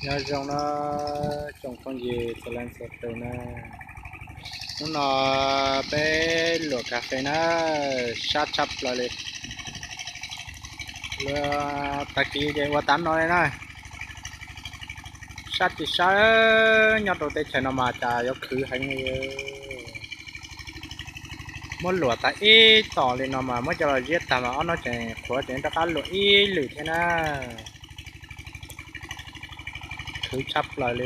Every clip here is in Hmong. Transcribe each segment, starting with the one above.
Nyob zoo na tsoom phooj ywg txhua leej txhua tus na, hnub no peb luam kas fes na, sab tshaj plaws li. Tag kis ces ua tav no li na, sab tsis sab, nyob rau teb chaws no mas cas yuav khwv heev li. Muab luam tag ib tom li no mas muab coj los ziab tag mas ob hnub tseem qhuav tseem rov qab luam ib lwm thiab na. Khwv tshaj plaws li,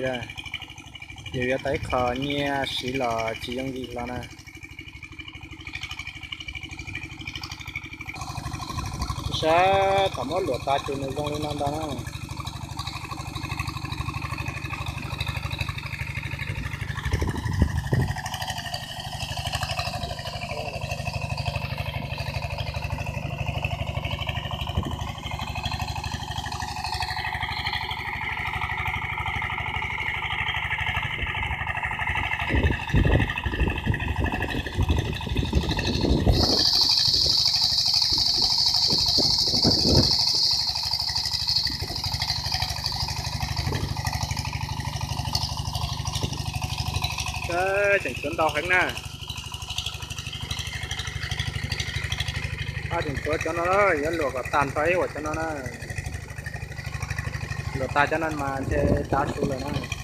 yus yuav tau ib qho nyiaj siv los tsis yooj yim hlo na. Saib thaum muab luam tag ces nws zoo li no ntag na. Tseem tshuav ntau heev na. Pab tseem tshuav cov no, yuav luam kom tag nrho ib huam cov no na. Luam tag cov no mas ntshe tav su lawm na.